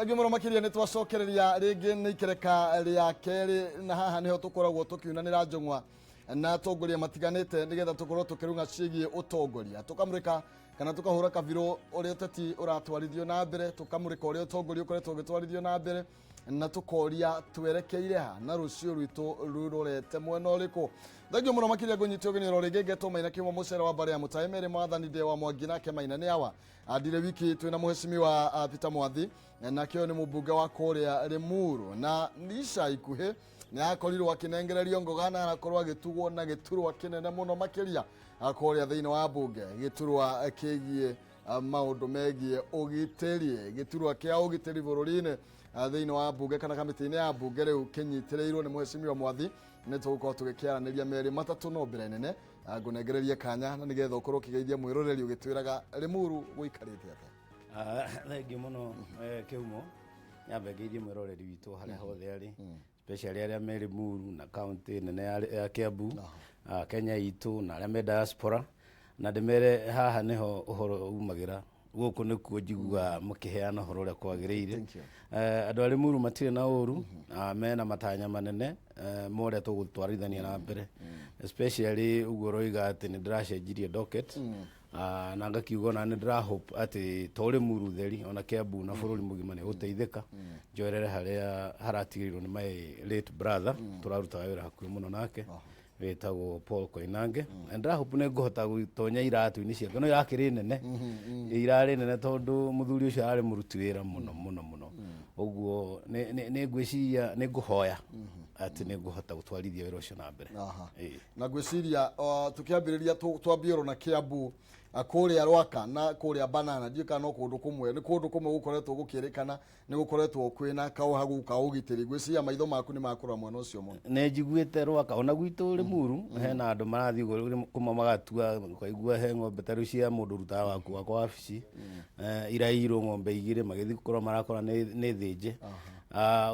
Thengiũ mũno makĩria. Nĩ twacokereria rĩngĩ nĩ ikereka rĩa kerĩ, na haha nĩho tũkoragwo tũkiunanĩra njũng'wa na atongoria matiganĩte nĩgetha tũkorwo tũkĩrung'a ciĩgiĩ ũtongoria, tũkamũrĩka kana tũkahũra kabirũ ũrĩa ũteti ũratwarithio na mbere, tũkamũrĩka ũrĩa ũtongoria ũkoretwo ũgĩtwarithio na mbere, na tũkoria twerekeire ha na rũciũ rwitũ rũrorete mwena ũrĩkũ. Thengiũ mũno makĩria. Ngũnyite ũgeni oro rĩngĩ, ngetwo Maina Kĩhumo, mũcere wa mbarĩ ya Mũtaĩ Merĩ, mwathani ndĩ wa Mwangi nake Maina nĩ awa andire wiki. Twĩna mũhecimiwa Peter Mwathi, nake ũyũ nĩ mũmbunge wa kũrĩa Limuru, na ica ikuhĩ nĩ akorirwo akĩnengererio ngoga na arakorwo agĩtugwo na gĩturwa kĩnene mũno makĩria kũrĩa thĩinĩ wa mbunge, gĩturwa kĩgiĩ maũndũ megiĩ ũgitĩri, gĩturwa kĩa ũgitĩri bũrũri-inĩ thĩinĩ wa mbunge kana kamĩtĩ-inĩ ya mbunge rĩu kĩnyitĩrĩirwo nĩ mũhecimiwa Mwathi. Nĩ tũgũkorwo tũgĩkĩaranĩria merĩ matatũ, no mbere nene ngũnengererie kanya na nĩgetha ũkorwo ũkĩgeithia mwĩroreri ũgĩtwĩraga Limuru gũikarĩte atĩa. Thengiũ mũno, Kĩhumo. Nyambe ngeithie mwĩroreri witũ harĩa hothe arĩ, especially arĩa me Limuru na kaunti nene ya Kiambu, Kenya itũ, na arĩa me diaspora, na ndĩmere haha nĩho ũhoro umagĩra. Gũkũ nĩkuo njiguaga mũkĩheana ũhoro ũrĩa kwagĩrĩire. Thank you. Andũ a Limuru matirĩ na ũru, mena matanya manene ma ũrĩa tũgũtwarithania na mbere, especially ũguo ũroiga atĩ nĩ ndĩracenjirie docket. Na ngakiuga ona nĩ ndĩra hope atĩ to Limuru theri, ona Kiambu na bũrũri mũgima nĩ gũteithĩka. Njoerere harĩa haratigĩrĩirwo nĩ my late brother tũrarutaga wĩra hakuhĩ mũno nake, wĩtagwo Paul Koinange, na ndĩra hope nĩ ngũhota gũtonya iratũ-inĩ ciake, no irakĩrĩ nene, irarĩ nene tondũ mũthuri ũcio ararĩ mũruti wĩra mũno mũno mũno. Ũguo nĩ ngwĩciria nĩ ngũhoya atĩ nĩ ngũhota gũtwarithia wĩra ũcio na mbere. Ĩĩ. Na ngwĩciria tũkĩambĩrĩria twambie oro na Kiambu, kũrĩa Rwaka na kũrĩa Banana, ndiũĩ kana no kũndũ kũmwe, nĩ kũndũ kũmwe gũkoretwo gũkĩrĩkana nĩ gũkoretwo kwĩna kaũhagu ka ũgitĩri. Ngwĩciria maitho maku nĩ makũrora mwena ũcio mũno. Nĩ njiguĩte Rwaka, ona gwitũ Limuru hena andũ marathiĩ ũguo kũmwe magatua, ũkaigua he ng'ombe ta rĩu cia mũndũ ũrutaga waku wakwa wabici, iraiyirwo ng'ombe igĩrĩ, magĩthiĩ gũkorwo marakora nĩ thĩnje.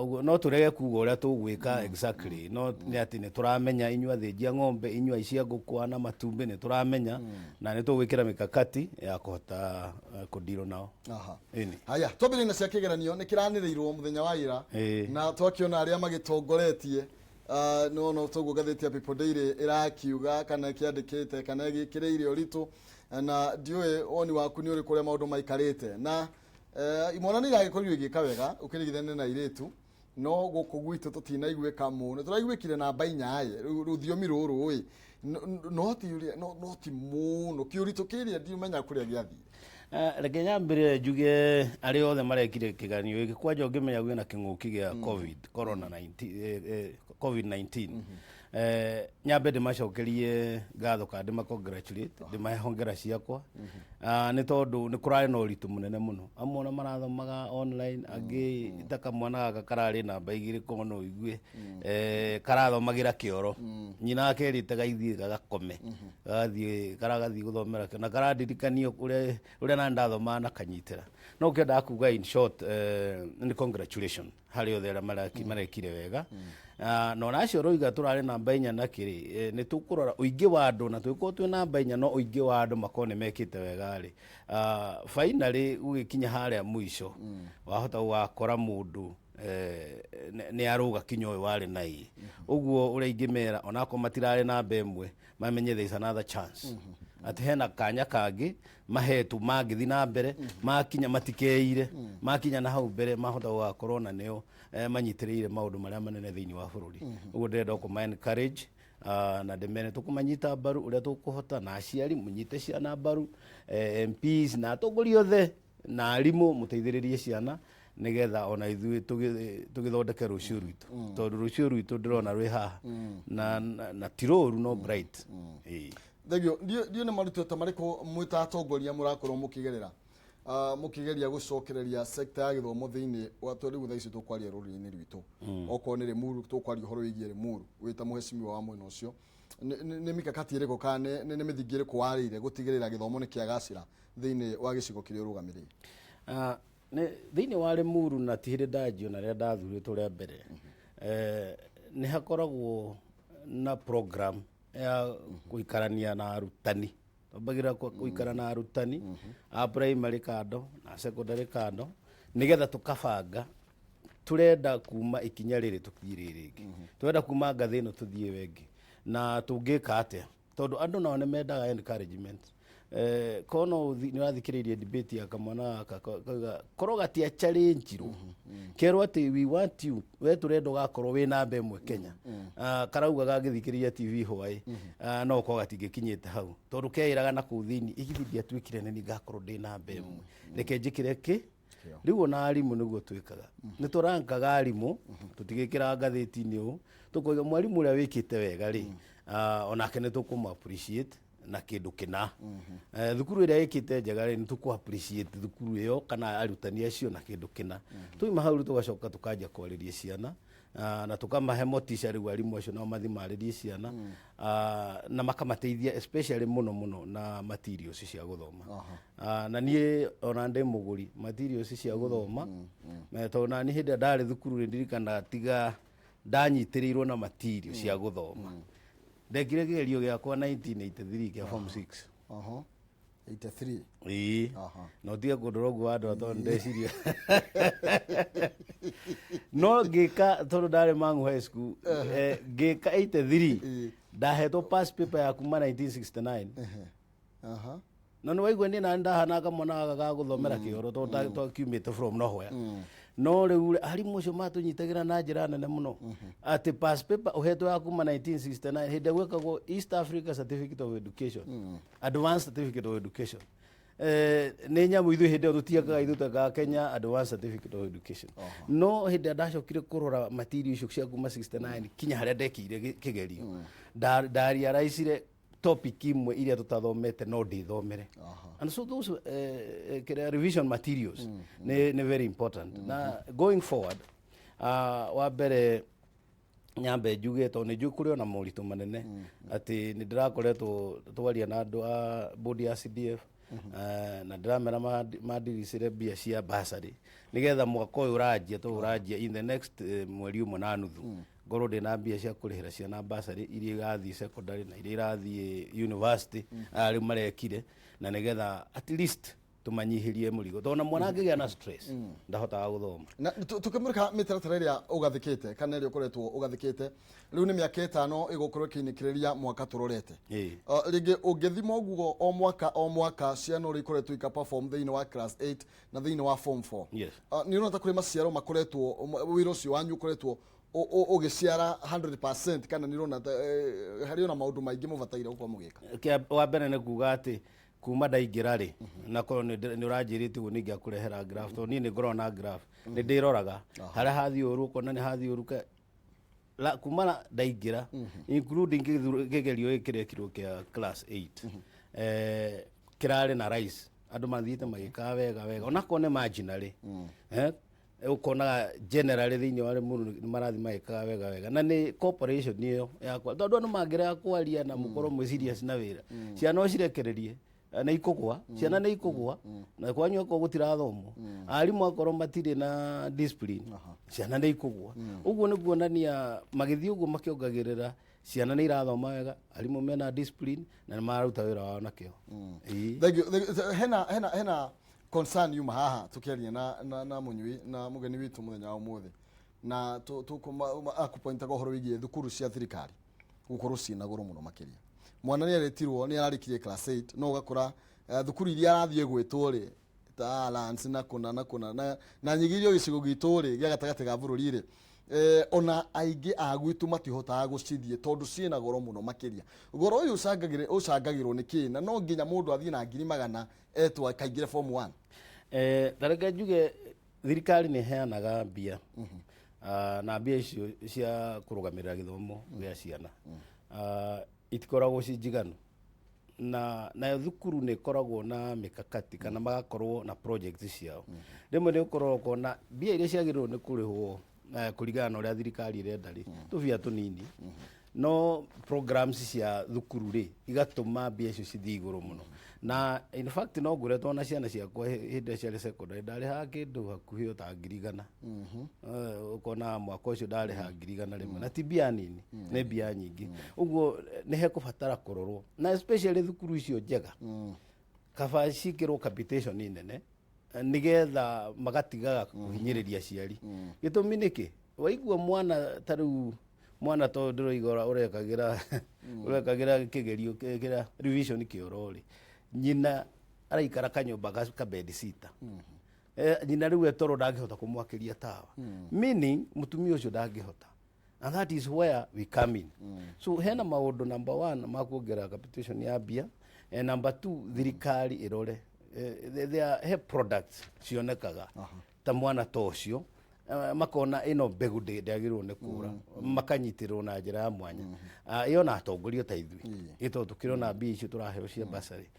Ũguo no tũrege kuga ũrĩa tũgwĩka exactly, no nĩ atĩ nĩ tũramenya inyuĩ athĩnji a ng'ombe, inyuĩ aici a ngũkũ na matumbĩ, nĩ tũramenya na nĩ tũgwĩkĩra mikakati ya kũhota kũndirwo nao. Ĩni. Haya, twambĩrĩrie na cia kĩgeranio. Nĩ kĩranĩrĩirwo mũthenya wa ira na twakĩona arĩa magĩtongoretie. No no toguo ngathĩti ya People Daily ĩrakiuga kana ĩkĩandĩkĩte kana ĩgĩkĩrĩire ũritũ, na ndiũĩ woni waku nĩ ũrĩkũ ũrĩa maũndũ maikarĩte, na imwana nĩ iragĩkorirwo igĩka wega ũkĩringithania na airĩtu, no gũkũ gwitũ tũtinaiguĩka mũno. Tũraiguĩkire namba 4 ĩ rũthiomi rũrũ ĩ no ti ũrĩa no ti mũno kĩũritũ kĩrĩa ndiumenya kũrĩa gĩathiĩ. Reke nyambĩrĩre njuge arĩa othe marekire kĩgeranio gĩkĩ, kwanja ũngĩmenya kwĩna kĩng'ũki gĩa COVID corona 19, COVID 19, nyambe ndĩmacokerie ngatho kana ndĩma congratulate, ndĩmahe hongera ciakwa. Nĩ tondũ nĩ kũrarĩ na ũritũ mũnene mũno. Amwe ona marathomaga online, angĩ ta kamwana gaka kararĩ namba 2 ko no ũigue karathomagĩra kĩoro, nyina akerĩte gaithiĩ gagakome, gagathiĩ karagathiĩ gũthomera kĩoro, na karandirikania ũrĩa nani ndathomaga na kanyitĩra. No ũkĩendaga kuga in short, nĩ congratulation harĩ othe arĩa marekire wega. Na ona acio ũroiga tũrarĩ namba 4 na kĩrĩ, nĩ tũkũrora ũingĩ wa andũ, na tũgĩkorwo twĩ namba 4, no ũingĩ wa andũ makorwo nĩ mekĩte wega rĩ, finally gũgĩkinya harĩa mũico wahota gũgakora mũndũ nĩ arũga kinya ũyũ warĩ na ĩ ũguo. Ũrĩa ingĩmera, onakorwo matirarĩ namba 1, mamenye there is another chance, atĩ hena kanya kangĩ mahetwo mangĩthi na mbere, makinya matikeire, makinya na hau mbere mahota gũgakorwo na nĩo manyitĩrĩire maũndũ marĩa manene thĩinĩ wa bũrũri. Ũguo ndĩrenda kũma encourage na ndĩmere tũkũmanyita mbaru ũrĩa tũkũhota, na aciari mũnyite ciana mbaru, MPs na atongoria othe na arimũ mũteithĩrĩrie ciana nigetha ona ithuĩ tũgĩthondeke rũciũ rwitũ, tondũ rũciũ rwitũ ndĩrona rwĩ haha na ti rũru, no bright. Ĩĩ. Thengio. Ndiũ nĩ maruto ta marĩkũ mwĩ ta atongoria mũrakorwo mũkĩgerera mũkĩgeria gũcokereria sekta ya gĩthomo thĩinĩ wa rĩu thaa ici tũkwaria rũrĩrĩ-inĩ rwitũ, okorwo nĩ Limuru, tũkwaria ũhoro wĩgiĩ Limuru, wĩ ta mũhecimiwa wa mwena ũcio, nĩ mikakati ĩrĩkũ kana nĩ mĩthingi ĩrĩkũ warĩire gũtigĩrĩra gĩthomo nĩ kĩagacĩra thĩinĩ wa gĩcigo kĩrĩa ũrũgamĩrĩire? Thĩinĩ wa Limuru, na ti hĩndĩ ndanjio na rĩrĩa ndathurĩtwo rĩa mbere, nĩ hakoragwo na program ya gũikarania na arutani. Twambagĩrĩra gũikara na arutani a primary kando na secondary kando. Nĩgetha tũkabanga turenda kuma ikinya rĩrĩ tũthiĩ rĩrĩ rĩngĩ, turenda kuma ngathĩ ĩno tũthiĩ ĩyo ĩngĩ, na tũngĩka atĩa, tondũ andũ nao nĩ mendaga encouragement. Korwo no nĩ ũrathikĩrĩirie debate ya kamwana gaka kauga korwo gatia challenge irwo kerwo atĩ we want you, we tũrenda ũgakorwo wĩ namba 1 Kenya. Ah, karauga gagĩthikĩrĩria TV hwaĩ. Ah, no ũkorwo gatingĩkinyĩte hau tondũ keĩraga na kũu thĩinĩ igithi ndiatuĩkire nĩ ngakorwo ndĩ namba 1, reke njĩkĩre kĩ. Rĩu ona arimũ nĩguo twĩkaga, nĩ tũrankaga arimũ, tũtigĩkĩraga ngathĩti-inĩ ũũ, tũkoiga mwarimũ ũrĩa wĩkĩte wega rĩ, onake nĩ tũkũmũ appreciate na kĩndũ kĩna. Thukuru ĩrĩa ĩkĩte njega rĩ, nĩ tũkũ appreciate thukuru ĩyo kana arutani acio na kĩndũ kĩna. Twauma hau rĩu tũgacoka tũkanjia kwarĩria ciana, na tũkamahe motisha. Rĩu arimũ acio nao mathiĩ marĩrie ciana, na makamateithia especially mũno mũno na materials cia gũthoma. Na niĩ ona ndĩ mũgũri materials cia gũthoma. Tondũ nani hĩndĩ ĩrĩa ndarĩ thukuru rĩ, ndirikanaga tiga ndanyitĩrĩirwo na material cia gũthoma, ndekire kĩgerio gĩakwa 1983 kĩa form 6. 83? Ĩĩ. Na ũtige kũndora ũguo wandora, tondũ ndeciria no ngĩka tondũ ndarĩ Mang'u High School, ngĩka 83, ndahetwo pass paper ya kuma 1969. No nĩ waigua niĩ nani ndahana kamwana gaka ga gũthomera kĩoro tondũ twakiumĩte from nowhere. No rĩu rĩ, arimũ acio matũnyitagĩra na njĩra nene mũno atĩ pass paper ũhetwo ya kuma 1969, hĩndĩ ĩrĩa gwĩkagwo East Africa Certificate of Education, Advanced Certificate of Education. Nĩ nyamũ ithuĩ hĩndĩ ĩyo tũtiekaga, ithuĩ twekaga Kenya Advanced Certificate of Education. No hĩndĩ ĩrĩa ndacokire kũrora material icio cia kuma 69 kinya harĩa ndekĩire kĩgerio, ndarealizire topic imwe iria tutathomete no ndithomere. And so those kĩrĩa revision materials nĩ very important. Na going forward, wa mbere nyambe njuge, tondũ nĩ njũĩ kũrĩ ona moritũ manene, atĩ nĩ ndĩrakoretwo twaria na andũ a board ya CDF, na ndĩramera mandiricĩre mbia cia bursary nĩgetha mwaka ũyũ ũranjia, tondũ ũranjia in the next mweri 1.5, ngorwo ndĩna mbia cia kũrĩhĩra ciana bursary iria irathiĩ secondary na iria irathiĩ university, aya rĩu marekire, na nĩgetha at least tũmanyihĩrie mũrigo, tondũ na mwana angĩgĩa na stress ndahotaga gũthoma. Na tũkĩmũrĩka mĩtaratara ĩrĩa ũgathĩkĩte kana ĩrĩa ũkoretwo ũgathĩkĩte, rĩu nĩ mĩaka 5 ĩgũkorwo ĩkĩinĩkĩrĩria mwaka tũrorete. Rĩngĩ ũngĩthima ũguo o mwaka o mwaka ciana ũrĩa ikoretwo ika perform thĩinĩ wa class 8 na thĩinĩ wa form 4, nĩ ũrona ta kũrĩ maciaro makoretwo, wĩra ũcio wanyu ũkoretwo ũgĩciara 100%, kana nĩ ũrona ta, harĩ ona maũndũ maingĩ mũbataire gũkorwo mũgĩka? Wa mbere nĩ kuga atĩ kuma ndaingĩra rĩ, na korwo nĩ ũranjĩrĩte ũguo nĩingĩakũrehera graph, tondũ niĩ nĩ ngoragwo na graph, nĩ ndĩroraga harĩa hathiĩ ũru, ũkona nĩ hathiĩ ũru kuma ndaingĩra, including kĩgerio gĩkĩ kĩrekirwo kĩa class 8, kĩrarĩ na rise, andũ mathiĩte magĩkaga wega wega, onakorwo nĩ marginally, ũkonaga generally thĩinĩ wa Limuru nĩ marathiĩ magĩkaga wega wega, na nĩ corporation ĩyo yakwa, tondũ andũ mangĩrega kwaria na mũkorwo mwĩ serious na wĩra, ciana ũcirekererie, nĩ ikũgwa, ciana nĩ ikũgwa. Na kwanyu akorwo gũtirathomwo, arimũ akorwo matirĩ na discipline, ciana nĩ ikũgwa. Ũguo nĩ kuonania magĩthiĩ ũguo makĩongagĩrĩra, ciana nĩ irathoma wega, arimũ mena discipline na nĩ mararuta wĩra wao na kĩo. Ĩĩ. Thank you. Thank you. Hena concern yuma haha tukiaria na munyui na mugeni witu muthenya wa umuthi, na akũpointaga ũhoro wĩgiĩ thukuru cia thirikari gũkorwo ciĩna goro mũno makĩria. Mwana nĩ aretirwo, nĩ ararĩkirie class 8, no ũgakora thukuru iria arathiĩ gwĩtwo rĩ, ta Alliance na kũna na kũna na nyingĩ gĩcigo gitũ rĩ, gĩa gatagatĩ ga bũrũri rĩ, ona aingĩ a gwitũ matihotaga gũcithiĩ tondũ ciĩna goro mũno makĩria. Goro ũyũ ũcangagĩrwo nĩ kĩ, na no nginya mũndũ athiĩ na 100,000 etwo akaingĩre form 1? Ta reke njuge thirikari nĩ ĩheanaga mbia. Ah, na mbia icio cia kũrũgamĩrĩra gĩthomo gĩa ciana, itikoragwo ci njiganu, na nayo thukuru nĩ ĩkoragwo na mikakati kana magakorwo na project ciao. Rĩmwe nĩ ũkoragwo ũkona mbia iria ciagĩrĩirwo nĩ kũrĩhwo, kũringana na ũrĩa thirikari ĩrenda rĩ, tũbia tũnini, no programs cia thukuru rĩ, igatũma mbia icio cithiĩ igũrũ mũno. Na in fact no ngwĩre, tondũ na ciana ciakwa hĩndĩ ĩrĩa ciarĩ secondary ndarĩhaga kĩndũ hakuhĩ o ta 100,000. Ũkona mwaka ũcio ndarĩha 100,100, na ti mbia nini, nĩ mbia nyingĩ. Ũguo nĩ hekũbatara kũrorwo, na especially thukuru icio njega, kaba cikĩrwo capitation nene. Nigetha magatigaga kũhinyĩrĩria aciari. Gĩtũmi nĩkĩ waigua mwana ta rĩu, mwana ta ũyũ ndĩroiga ũrekagĩra kĩgerio kĩrĩa revision kĩoro rĩ, nyina araikara kanyũmba ka bed sitter. Nyina rĩu etoro ndangĩhota kũmwakĩria tawa, meaning mũtumia ũcio ndangĩhota, and that is where we come in. So hena maũndũ, number one, ma kuongerera capitation ya mbia, and number two, thirikari ĩrore there are he products cionekaga ta mwana ta ũcio, makona ĩno mbegũ ndĩagĩrĩirwo nĩ kũra, makanyitĩrĩrwo na njĩra ya mwanya. Ĩyo na atongoria ta ithuĩ ĩ tondũ tũkĩrona mbia icio tũraheo cia bursary.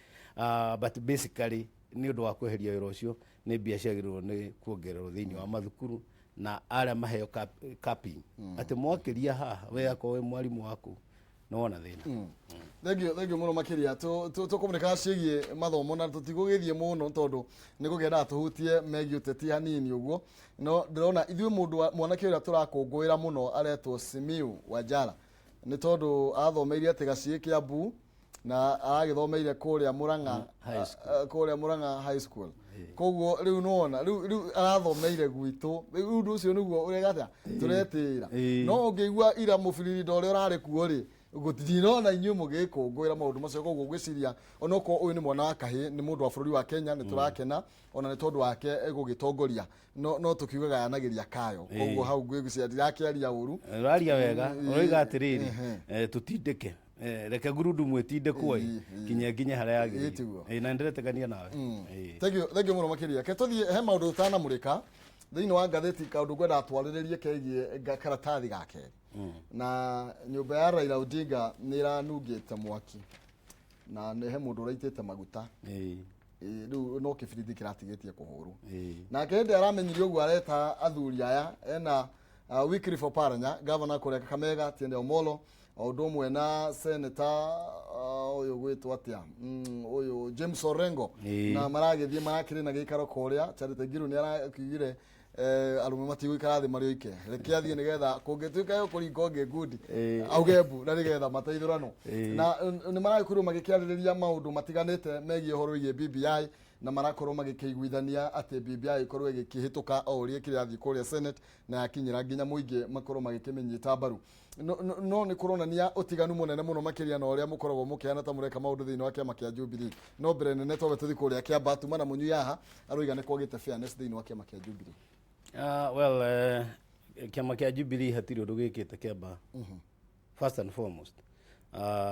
But basically nĩ ũndũ wa kweheria wĩra ũcio nĩ mbia ciagĩrĩirwo nĩ kuongererwo thĩinĩ wa mathukuru na arĩa maheo capping atĩ mwakĩria haha, we akorwo wĩ mwarimũ waku nĩ wona thĩna. Thengiũ, thengiũ mũno makĩria. Tũkũmũrĩka ciĩgiĩ mathomo na tũtigũgĩthiĩ mũno tondũ nĩ gũkĩendaga tũhutie megiĩ ũteti hanini ũguo, no ndĩrona ithuĩ mũndũ mwanake ũrĩa tũrakũngũĩra mũno aretwo Simiu Wanjala nĩ tondũ athomeire atĩ Gaciĩ Kĩambu na aragĩthomeire kũrĩa Murang'a High. Kũrĩa Murang'a High School. Koguo rĩu nĩwona rĩu arathomeire gwitũ. Rĩu ũndũ ũcio nĩguo ũreka atĩa tũretĩĩra. No ũngĩigua ira mũbiririnda ũrĩa ũrarĩ kuo rĩ, gũtirona inyuĩ mũgĩkũngũĩra maũndũ macio. Koguo ngwĩciria onokorwo ũyũ nĩ mwana wa kahĩĩ, nĩ mũndũ wa bũrũri wa Kenya, nĩ tũrakena ona nĩ tondũ wake gũgĩtongoria, no tũkiugaga yanagĩria kayo. Koguo hau ngwĩciria ndirakĩaria ũru. Ũraria wega, ũroiga atĩrĩrĩ, tũtindĩke. Reke gurudumu ĩtindĩkwo ĩ kinya nginye harĩa yagĩrĩire. Tiguo. Na ndĩretĩkania nawe. Thank you, thank you mũno makĩria. Ke tũthiĩ he maũndũ tũtanamũrĩka thĩinĩ wa ngathĩti, kaũndũ ngwendaga twarĩrĩrie kegiĩ karatathi ga kerĩ na nyũmba ya Raila Odinga nĩ ĩranungĩte mwaki na nĩ he mũndũ ũraitĩte maguta. Rĩu no kĩbirithi kĩratigĩtie kũhũrwo. Nake hĩndĩ aramenyire ũguo areta athuri aya ena Wycliffe Oparanya, gavana kũrĩa Kakamega, Tiende Omolo, o ũndũ ũmwe na senator ũyũ gwĩtwo atĩa, ũyũ James Orengo. Na maragĩthiĩ marakĩrĩ na gĩikaro kũrĩa Charity Ngilu nĩ arakiugire arũme matigũikara thĩ marĩ oike, reke athiĩ nĩgetha kũngĩtuĩka kũringa ũngĩ ngundi auge mbu na nĩgetha mateithũranwo. Na nĩ maragĩkorirwo magĩkĩarĩrĩria maũndũ matiganĩte megiĩ ũhoro wĩgiĩ BBI na marakorwo magĩkĩiguithania atĩ BBI ĩkorwo ĩgĩkĩhĩtũka o ũrĩa kĩrathiĩ kũrĩa Senate na yakinyĩra nginya mũingĩ makorwo magĩkĩmĩnyita mbaru. No nĩ kũronania ũtiganu mũnene mũno makĩria na ũrĩa mũkoragwo mũkĩhana ta mũreka maũndũ thĩinĩ wa kĩama kĩa Jubilee. No mbere nene twambe tũthiĩ kũrĩa Kĩamba tuma na mũnyui haha aroiga nĩ kwagĩte fairness thĩinĩ wa kĩama kĩa Jubilee. Well, kĩama kĩa Jubilee hatirĩ ũndũ gĩkĩte kĩamba, first and foremost,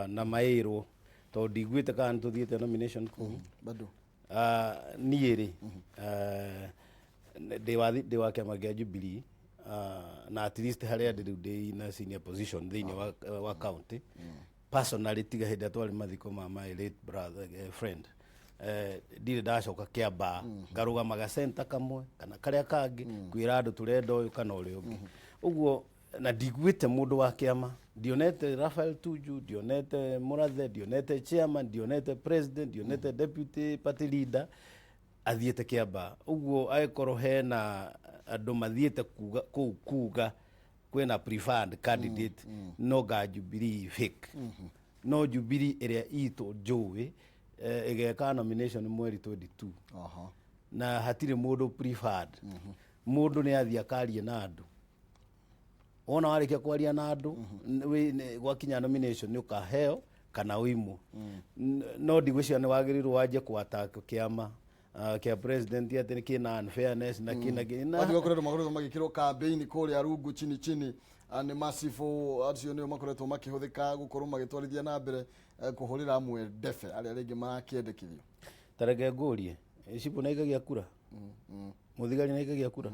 na maĩrwo tondũ ndiguĩte kana nĩ tũthiĩte nomination kũu. Bado. Niĩ rĩ, ndĩ wa kĩama kĩa Jubilee, na at least harĩa ndĩ rĩu ndĩ na senior position thĩinĩ wa county. Personally, tiga hĩndĩ ĩrĩa twarĩ mathiko ma my late brother, friend, ndirĩ ndacoka kĩamba ngarũgamaga center kamwe kana karĩa kangĩ kwĩra andũ tũrenda ũyũ kana ũrĩa ũngĩ ũguo, na ndiguĩte mũndũ wa kĩama, ndionete Raphael Tuju, ndionete Murathe, ndionete chairman, ndionete president, ndionete deputy party leader athiĩte kĩamba ũguo. Angĩkorwo hena andũ mathiĩte kuga kũu kuga kwĩna preferred candidate, no nga Jubilee fake, no Jubilee ĩrĩa itũ njũĩ ĩgeka nomination mweri 22. Na hatirĩ mũndũ preferred. Mũndũ nĩ athiĩ akarie na andũ, wona warĩkia kwaria na andũ gwakinya nomination nĩ ũkaheo kana ũimwo. No ndigwĩciria nĩ wagĩrĩirwo wanjie kũ-attack kĩama kĩa president atĩ nĩ kĩna unfairness na kĩna Watiga kũrĩ andũ makoretwo magĩkĩrwo kambĩini kũrĩa rungu chini chini, nĩ macibũ acio nĩo makoretwo makĩhũthĩka gũkorwo magĩtwarithia na mbere kũhũrĩra amwe ndebe arĩa rĩngĩ marakĩendekithio. Ta reke ngũrie, cibũ nĩaikagia kura, mũthigari nĩaikagia kura.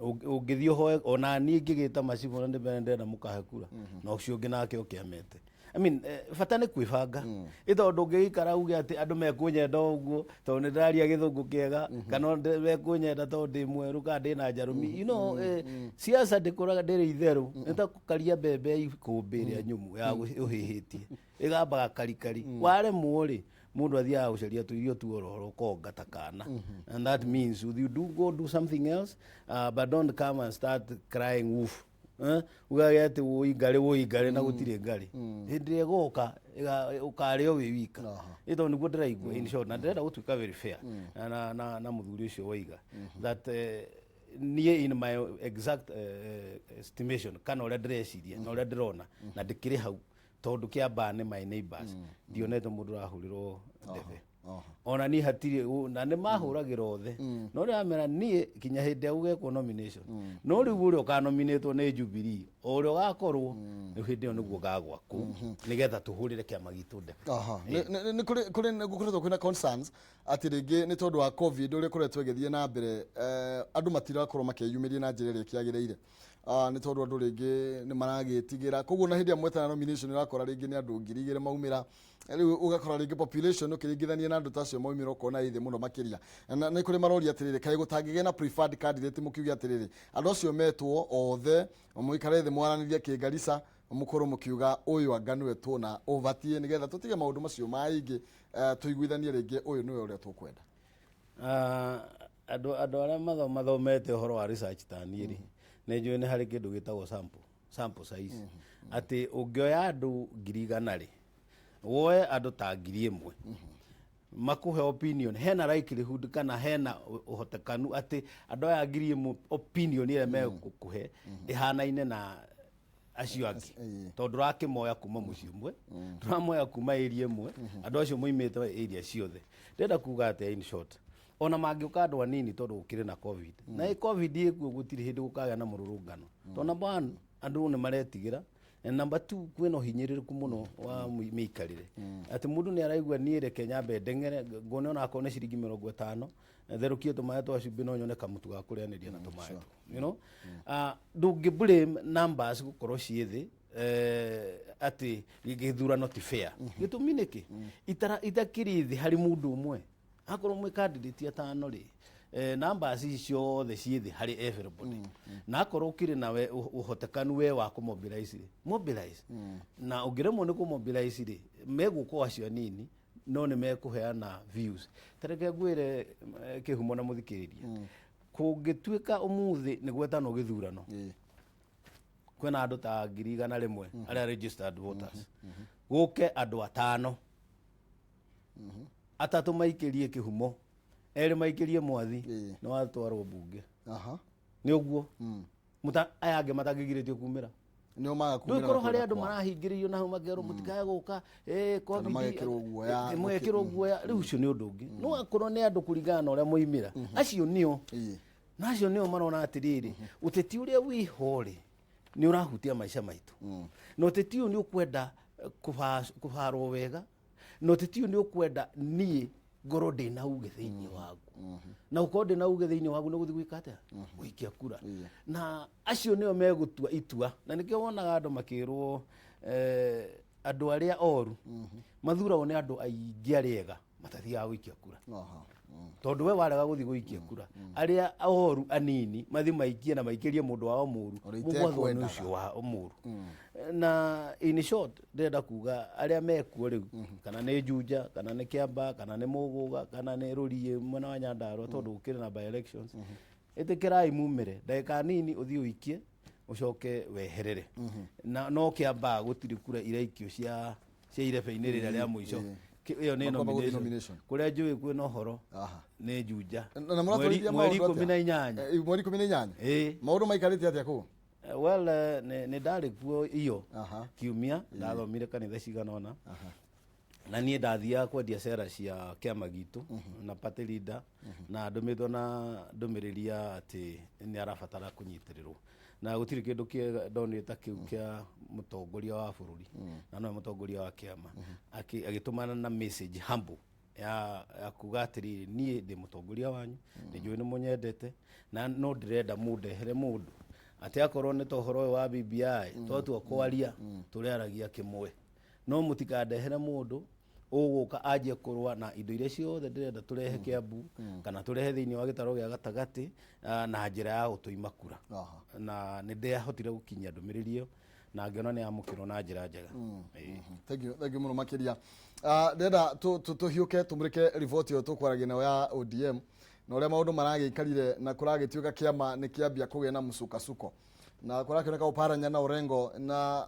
Ũngĩthiĩ ũhoe ona niĩ ngĩgĩta macibũ na ndĩmere ndĩrenda mũkahe kura na ũcio ũngĩ nake oke amete. I mean, bata nĩ kwĩbanga ĩ tondũ ndũngĩgĩikara uge atĩ andũ mekũnyenda ũguo tondũ nĩ ndĩraria gĩthũngũ kĩega kana mekũnyenda tondũ ndĩ mwerũ kana ndĩ na njarũmi. Siasa ndĩkũraga, ndĩrĩ itherũ, nĩ ta kũkaria mbembe ikũmbĩ ĩrĩa nyũmũ ya ũhĩhĩtie ĩgambaga karikari waremwo rĩ, mũndũ athiaga gũcaria tũirio tuororo ũkonga ta kana, and that means you do go do something else, but don't come and start crying wolf. Eh, ugage atĩ wũi ngarĩ, wũi ngarĩ, na gũtirĩ ngarĩ. Hĩndĩ ĩrĩa ĩgoka ũkarĩo wĩ wika. Ĩ tondũ nĩguo ndĩraigua in short, na ndĩrenda gũtuĩka very fair na mũthuri ũcio waiga that niĩ in my exact estimation kana ũrĩa ndĩreciria na ũrĩa ndĩrona na ndĩkĩrĩ hau tondũ kĩambaa nĩ my neighbors, ndionete mũndũ ũrahũrĩrwo ndebe. Ona niĩ hatirĩ na nĩ mahũragĩra othe, no ndĩramera niĩ kinya hĩndĩ ĩrĩa gũgekwo nomination, no rĩu ũrĩa ũkanominĩtwo nĩ Jubilee, o ũrĩa ũgakorwo, rĩu hĩndĩ ĩyo nĩguo ngagwa kũu nĩgetha tũhũrĩre kĩama gitũ ndebe. Aha. Nĩ kũrĩ nĩ gũkoretwo kwĩna concerns atĩ rĩngĩ nĩ tondũ wa COVID ũrĩa ĩkoretwo ĩgĩthiĩ na mbere, andũ matirakorwo makĩyumĩria na njĩra ĩrĩa ĩkĩagĩrĩire. Ah, nĩ tondũ andũ rĩngĩ nĩ maragĩtigĩra, koguo na hĩndĩ ĩrĩa mwetana nomination ũrakora rĩngĩ nĩ andũ 2000 maumĩra. Rĩu ũgakora rĩngĩ population ũkĩringithania na andũ ta acio maumĩra ũkona ĩ thĩ mũno makĩria. Na nĩ kũrĩ maroria atĩrĩrĩ, kaĩ gũtangĩgĩa na preferred candidate, mũkiuge atĩrĩrĩ, andũ acio metwo othe mũikare thĩ mwaranĩrie kĩngarisa, mũkorwo mũkiuga ũyũ anga nĩwe tuona ũbatiĩ, nĩgetha tũtige maũndũ macio maingĩ, tũiguithanie rĩngĩ ũyũ nĩwe ũrĩa tũkwenda. Ah, andũ arĩa mathomete ũhoro wa research ta niĩ rĩ, nĩ njũĩ nĩ harĩ kĩndũ gĩtagwo sample size, atĩ ũngĩoya andũ 100,000 rĩ, woe andũ ta 1000 makũhe opinion, hena likelihood kana hena ũhotekanu atĩ andũ aya 1000 opinion ĩrĩa megũkũhe ĩhanaine na acio angĩ, tondũ ndũrakĩmoya kuma mũciĩ ũmwe, ndũramoya kuma area ĩmwe, andũ acio moimĩte area ciothe. Ndĩrenda kuga atĩa in short, ona mangĩũka andũ anini tondũ gũkĩrĩ na COVID, na ĩ COVID ĩkuo, gũtirĩ hĩndĩ gũkagĩa na mũrũrũngano, tondũ number one, andũ nĩ maretigĩra, na number two, kwĩna ũhinyĩrĩrĩku mũno wa mĩikarĩre, atĩ mũndũ nĩ araigua niĩ reke nyambe ndeng'ere ngone onakorwo nĩ ciringi 50, therũkie tũmaĩ twa cumbĩ, no nyone kamũtu ga kũrĩanĩria na tũmaĩ tu. Ndũngĩ blame numbers gũkorwo ciĩ thĩ, atĩ gĩthurano ti fair. Gĩtũmi nĩkĩ itakĩrĩ thĩ harĩ mũndũ ũmwe? Akorwo mwĩ candidate atano rĩ, numbers ici ciothe ciĩ thĩ harĩ everybody, na akorwo ũkĩrĩ na we ũhotekanu we wa kũmobilize rĩ, mobilize, na ũngĩremwo nĩ kũmobilize rĩ, megũka o acio anini no nĩ mekũheana views. Ta reke ngwĩre, kĩhumo na mũthikĩrĩria, kũngĩtuĩka ũmũthĩ nĩ gwetanwo gĩthurano, kwĩna andũ ta 100,000 arĩa registered voters, gũke andũ atano, atatũ maikĩrie kĩhumo, erĩ maikĩrie mwathi, nĩ watwarwo mbunge. Nĩ ũguo. Aya angĩ matangĩgirĩtio kumĩra. Nĩo maga kumĩra ndũgĩkorwo na harĩ kwenda andũ kwao. Marahingĩrĩirio na hau makerwo mũtikae gũka, COVID, Magekĩrwo guoya, mũgekĩrwo guoya. Rĩu ũcio nĩ ũndũ ũngĩ, no akorwo nĩ andũ kũringana na ũrĩa moimĩra, acio nĩo na acio nĩo marona atĩrĩrĩ, ũteti ũrĩa wĩho rĩ, nĩ ũrahutia maica maitũ, na ũteti ũyũ nĩ ũkwenda kũbarwo wega, na ũteti ũyũ nĩ ũkwenda niĩ ngorwo ndĩna uge thĩinĩ wagu, na gũkorwo ndĩna uge thĩinĩ wagu nĩ gũthiĩ gwĩka atĩa? Gũikia kura. Na acio nĩo megũtua itua, na nĩkĩo wonaga andũ makĩrwo, andũ arĩa oru mathuragwo nĩ andũ aingĩ arĩa ega matathiaga gũikia kura. Tondũ we warega gũthiĩ gũikia kura, arĩa oru anini mathi maikie na maikĩrie mũndũ wao mũru. Ũrĩa mũgwathwo nĩ itekwendaga. Ũcio wa mũru. Na in short, ndĩrenda kuga arĩa mekuo rĩu, kana nĩ Juja, kana nĩ Kĩamba, kana nĩ Mũgũga, kana nĩ Rũriĩ mwena wa Nyandarua, tondũ gũkĩrĩ na by elections, ĩtĩkĩrai mumĩre ndagĩka nini ũthiĩ ũikie ũcoke weherere. Na no Kĩambaa gũtirĩ kura iraikio cia irebe-inĩ rĩrĩa rĩa mũico. Ĩyo nĩ Makwamba gũthiĩ nomination. Nomination. Kũrĩa njũĩ kwĩna ũhoro nĩ Juja. Na mũratwarithia mweri maũndũ ikũmi na atĩa? inyanya. Mweri 18. Ĩĩ. Maũndũ maikarĩte atĩa kũu? Well, nĩ ndarĩ kuo iyo kiumia, ndathomire kanitha cigana ũna, na niĩ ndathiaga kwendia cera cia kĩama gitũ na party leader, na ndũmĩtwo na ndũmĩrĩri ya atĩ nĩ arabatara kũnyitĩrĩrwo, na gũtirĩ kĩndũ kĩega ndonire ta kĩu kĩa mũtongoria wa bũrũri, na nowe mũtongoria wa kĩama, agĩtũmana na message humble ya kuga atĩrĩrĩ, niĩ ndĩ mũtongoria wanyu, nĩ njũĩ nĩ mũnyendete, na no ndĩrenda mũndehere mũndũ atĩ akorwo nĩ ta ũhoro ũyũ wa BBI twatua kwaria tũrĩaragia kĩmwe, no mũtikandehere mũndũ ũgũka anjie kũrũa na indo iria ciothe ndĩrenda tũrehe Kĩambu kana tũrehe thĩinĩ wa gĩtarũ gĩa gatagatĩ, na njĩra ya gũtũima kura. Na nĩ ndĩahotire gũkinyia ndũmĩrĩri ĩyo na ngĩona nĩ yamũkĩrwo na njĩra njega. Ĩĩ. Thank you, thank you mũno makĩria. Ah, ndĩrenda tũhiũke tũmũrĩke riboti ĩyo tũkwaragia nayo ya ODM na ũrĩa maũndũ maragĩikarire na kũragĩtuĩka kĩama nĩ kĩambia kũgĩa na mũcukasuko. Na kũrakĩoneka Oparanya na Orengo na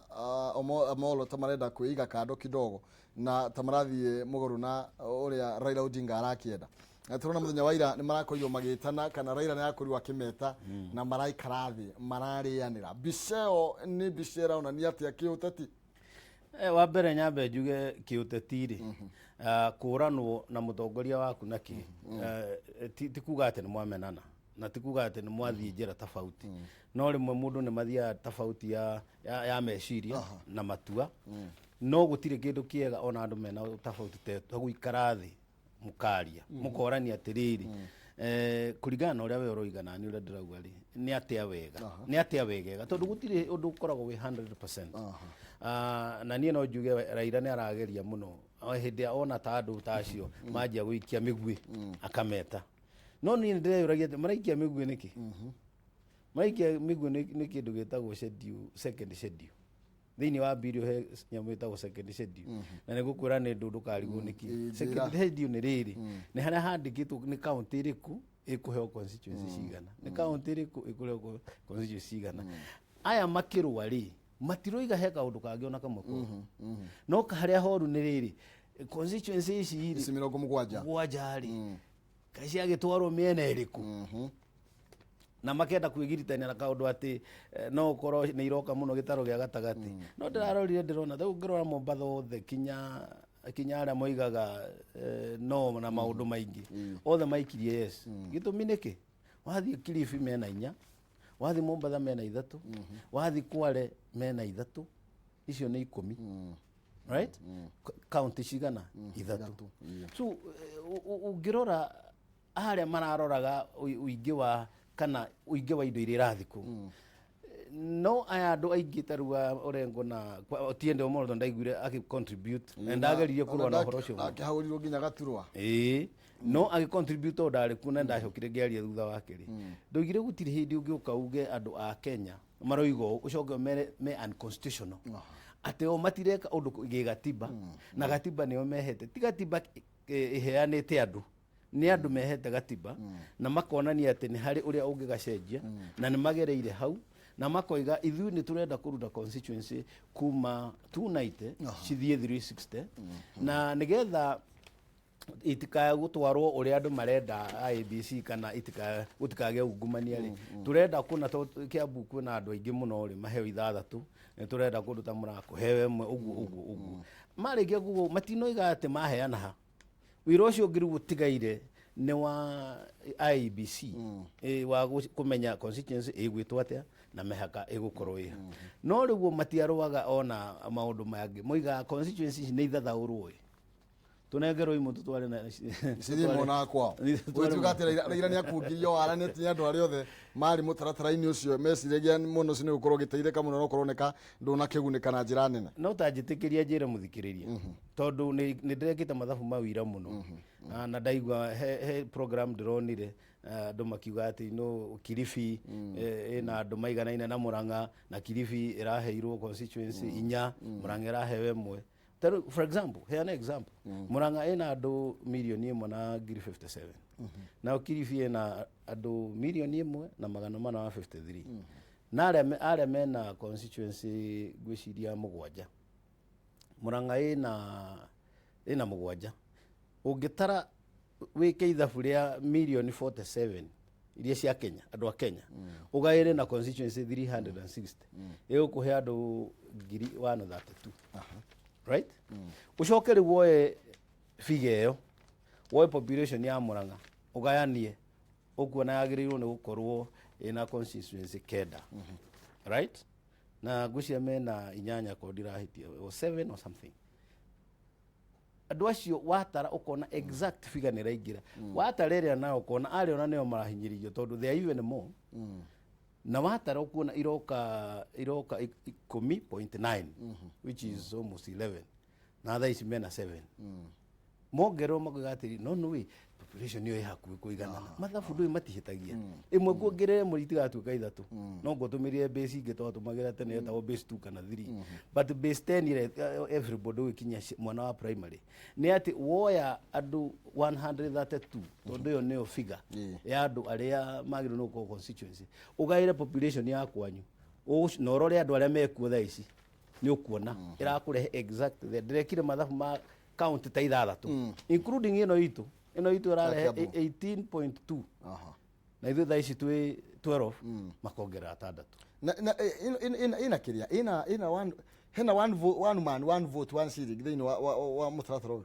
Amolo ta marenda kwĩiga kando kidogo na ta marathiĩ mũgarũ na ũrĩa Raila Odinga arakĩenda. Na tũrona mũthenya wa ira nĩ marakorirwo magĩtana, kana Raila nĩ arakorirwo akĩmeta na maraikara thĩ mararĩanĩra. Mbica ĩyo nĩ mbica ĩronania atĩa kĩũteti? Wa mbere nyambe njuge kĩũteti rĩ, kũranwo na mũtongoria waku na kĩ ti kuga atĩ nĩ mwamenana na ti kuga atĩ nĩ mwathiĩ njĩra tofauti, no rĩmwe mũndũ nĩ mathiaga tofauti ya meciria na matua. No gũtirĩ kĩndũ kĩega ona andũ mena tofauti ta gũikara thĩ mũkaria, mũkorania atĩrĩrĩ, kũringana na ũrĩa we ũroiga na niĩ ũrĩa ndĩrauga rĩ, nĩ atĩa wega, nĩ atĩa wegega, tondũ gũtirĩ ũndũ ũkoragwo wĩ 100%. Na niĩ no njuge Raila nĩ arageria mũno. O hĩndĩ ĩrĩa ona ta andũ ta acio manjia gũikia mĩguĩ akameta, no niĩ nĩ ndĩreyũragia atĩ maraikia mĩguĩ nĩkĩ? Maraikia mĩguĩ nĩ kĩndũ gĩtagwo schedule, second schedule. Thĩinĩ wa bill he nyamũ ĩtagwo second schedule, na nĩ ngũkwĩra nĩ ndũ ndũkarigwo nĩkĩ. Second schedule nĩ rĩrĩ, nĩ harĩa handĩkĩtwo nĩ county ĩrĩkũ ĩkũheo constituency cigana, nĩ county ĩrĩkũ ĩkũheo constituency cigana. Aya makĩrũa rĩ, matiroiga he kaũndũ kangĩ ona kamwe koru, no harĩa horu nĩ rĩrĩ, constituency ici rĩ, ici 70, 7 rĩ, kaĩ ciagĩtwarwo mĩena ĩrĩkũ? Na makenda kwĩgiritania na kaũndũ atĩ no ũkorwo nĩ iroka mũno gĩtaro gĩa gatagatĩ. No ndĩrarorire ndĩrona rĩu ngĩrora Mombatha othe kinya arĩa moigaga no na maũndũ maingĩ othe maikirie yes. Gĩtũmi nĩkĩ? Wathiĩ Kilifi mena 4, wathiĩ Mombatha mena 3, wathiĩ Kwale mena 3, icio nĩ 10, right? Kaunti cigana? 3. So ũngĩrora harĩa mararoraga ũingĩ wa kana ũingĩ wa indo iria irathiĩ kũu, no aya andũ aingĩ ta rĩu a Orengo na Otiende Omolo, tondũ ndaiguire agĩ contribute na ndageririe kũrũa na ũhoro ũcio mũno. Akĩhagũrirwo nginya gaturwa. Ĩĩ, no agĩ contribute tondũ ndarĩ kuo na ndacokire ngĩaria thutha wake rĩ, ndoigire gũtirĩ hĩndĩ ũngĩũka uge andũ a Kenya maroiga ũũ ũcoke ũmere me unconstitutional, atĩ o matireka ũndũ gĩgatiba, na gatiba nĩo mehete. Ti gatiba ĩheanĩte andũ, nĩ andũ mehete gatiba na makonania atĩ nĩ harĩ ũrĩa ũngĩgacenjia, na nĩ magereire hau na makoiga ithuĩ nĩ tũrenda kũruta constituency kuma 290 cithiĩ 360, na nĩgetha itikae gũtwarwo ũrĩa andũ marenda IEBC kana itikae gũtikagĩe ungumania rĩ, tũrenda kũna tondũ Kiambu kwĩna andũ aingĩ mũno rĩ, maheo 6, nĩ tũrenda kũndũ ta Mũrang'a kũheo 1, ũguo ũguo ũguo. Marĩkia kuga matinoiga atĩ maheana ha wĩra ũcio ũngĩ rĩu ũtigaire nĩ wa IEBC wa kũmenya constituency ĩgwĩtwo atĩa na mĩhaka ĩgũkorwo ĩha. No rĩu matiarũaga ona maũndũ mangĩ, moigaga constituency ici nĩ ithathaũrwo ĩ, tũnengerwo imwe tũtware na cithiĩ mwena kwao. Gwĩtuĩka atĩ Raila nĩ akungirio waranĩtie nĩ andũ arĩa othe marĩ mũtaratara-inĩ ũcio meciragia mũno ũcio nĩ gũkorwo ũgĩteithĩka mũno, no kũroneka ndũnakĩgunĩka na njĩra nene. No ta njĩtĩkĩria njĩre mũthikĩrĩria, tondũ nĩ ndĩrekĩte mathabu mau ira mũno. Na ndaigua he program ndĩronire andũ makiuga atĩ no Kilifi ĩna andũ maiganaine na Murang'a, na Kilifi ĩraheirwo constituency 4, Murang'a ĩraheo 1. Tarĩu for example, heana example, Murang'a ĩna andũ 1,000,057, nao Kilifi ĩna andũ 1,453, na arĩa mena constituency ngwĩciria 7, Murang'a ĩna 7. Ũngĩtara wĩke ithabu rĩa 47 million iria cia Kenya, andũ a Kenya, ũgaĩre na constituency 360, ĩgũkũhe andũ ngiri 132, right? Ũcoke rĩu woe figure ĩyo, woe population ya Murang'a, ũgayanie, ũkuona yagĩrĩirwo nĩ gũkorwo ĩna constituency 9, right? Na ngwĩciria mena 8 korwo ndirahĩtia, or 7 or something. Andũ acio watara ũkona exact figure nĩ ĩraingĩra. Watara ĩrĩa nayo ũkona arĩa ona nĩo marahinyĩrĩrio tondũ they are even more, na watara ũkuona iroka 10.9, which is almost 11, na thaa ici mena 7. Mongererwo makoiga atĩrĩ, no nĩ population ĩyo ĩ hakuhĩ kũiganana. Mathabu ndũĩ matihĩtagia, ĩmwe kuongerera ĩmwe itigatuĩka 3. No ngũtũmĩrire base ingĩ twatũmagĩra tene yetagwo base 2 kana 3, but base 10 ĩre everybody ũgĩkinya mwana wa primary nĩ atĩ woya andũ 132, tondũ ĩyo nĩyo figure ya andũ arĩa magĩrĩirwo nĩ gũkorwo constituency, ũgaĩre population ya kwanyu. Na ũrore andũ arĩa mekuo thaa ici, nĩ ũkuona ĩrakũrehe exact there. Ndĩrekire mathabu ma county ta ithathatũ, including ĩno itũ ĩrarehe Kiambu. 18.2, na ithuĩ thaa ici twĩ 12, makongerera atandatũ. Na ina kiria ina one, hena one vote, one man, one vote, one shilling thĩinĩ wa mũtaratara ũyũ.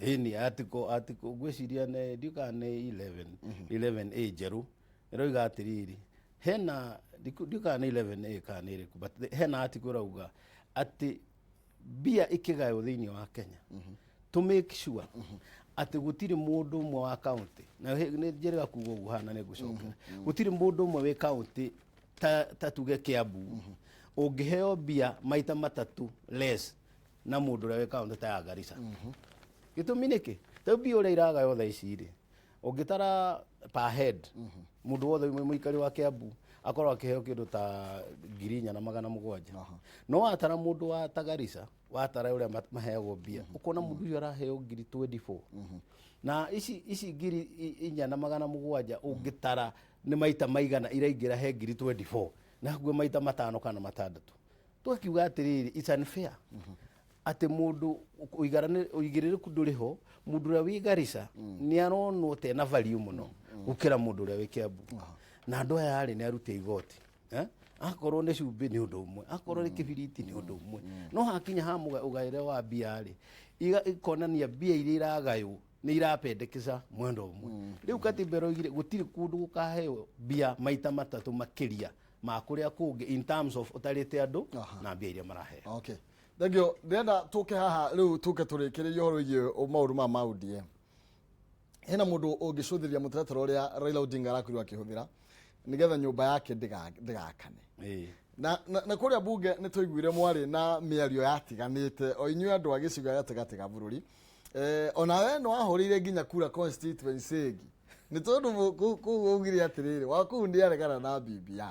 Ĩni article ngwĩciria nĩ ndiũkaga nĩ 11 11A njerũ ĩroiga atĩrĩrĩ, hena ndiũkaga nĩ 11A kana nĩ ĩrĩkũ, but hena article ĩrauga atĩ mbia ikĩgaywo thĩinĩ wa Kenya, to make sure atĩ gũtirĩ mũndũ ũmwe wa county, na nĩ njĩrĩga kuga ũguo hana nĩ ngũcokera, gũtirĩ mũndũ ũmwe wĩ county ta tuge Kiambu ũngĩheo mbia maita matatũ less na mũndũ ũrĩa wĩ county ta ya Garissa. Gĩtũmi nĩkĩ? Rĩu mbia ũrĩa iragaywo thaa ici rĩ, ũngĩtara per head, mũndũ wothe wĩ mũikari wa Kiambu akorwo akĩheo kĩndũ ta 4,700. No watara mũndũ wa ta Garissa, watara ũrĩa maheagwo mbia, ũkona mũndũ ũcio araheo ngiri 24, na ici 4,700 ũngĩtara nĩ maita maigana iraingĩra he ngiri 24, na hakuhĩ maita matano kana matandatũ. Tũgakiuga atĩrĩrĩ, it's unfair atĩ mũndũ ũigĩrĩrĩku ndũrĩ ho, mũndũ ũrĩa wĩ Garissa nĩ aronwo tena value mũno gũkĩra mũndũ ũrĩa wĩ Kiambu. Na andũ aya rĩ, nĩ aruti igoti, eh? Akorwo nĩ cumbĩ nĩ ũndũ ũmwe, akorwo nĩ kĩbiriti nĩ ũndũ ũmwe, no hakinya ha ũgaĩre wa mbia rĩ, ikonania mbia iria iragaywo nĩ irapendekeza mwena ũmwe. Rĩu katiba ĩroigire gũtirĩ kũndũ gũkaheo mbia maita matatũ makĩria ma kũrĩa kũngĩ in terms of ũtarĩte andũ na mbia iria maraheo. Okay, thengio. Ndĩrenda tũke haha rĩu, tũke tũrĩkĩrĩrie ũhoro wĩgiĩ maũndũ maya ma ODM. Hena mũndũ ũngĩcũthĩrĩria mũtaratara ũrĩa Raila Odinga arakorirwo akĩhũthĩra nĩgetha nyũmba yake ndĩgakane? Na kũrĩa bunge nĩ twaiguire mwarĩ na mĩario yatiganĩte, o inyuĩ andũ a gĩcigo gĩa gatagatĩ ga bũrũri, ona we nĩ wahũrĩire nginya kura constituency ĩngĩ, nĩ tondũ kũu augire atĩrĩrĩ, wa kũu nĩ aregana na BBI.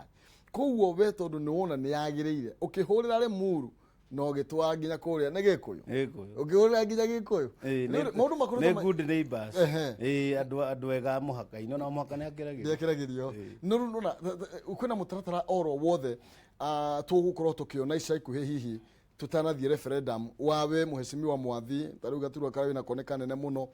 Koguo we tondũ nĩ wona nĩ yagĩrĩire, ũkĩhũrĩra Limuru na ũgĩtwara nginya kũrĩa nĩ Gĩkũyũ. Gĩkũyũ. Ũkĩhũrĩra nginya Gĩkũyũ. Rĩu maũndũ makoretwo nĩ good neighbors. Andũ ega mũhaka-inĩ, ona mũhaka nĩ akĩragĩrio. Nĩakĩragĩrio. No rĩu nona kwĩna mũtaratara oro wothe, tũgũkorwo tũkĩona ica ikuhĩ, hihi tũtanathiĩ referendum, wawe mũhecimiwa Mwathi, ta rĩu gaturwa karĩa wĩnako nĩ kanene mũno,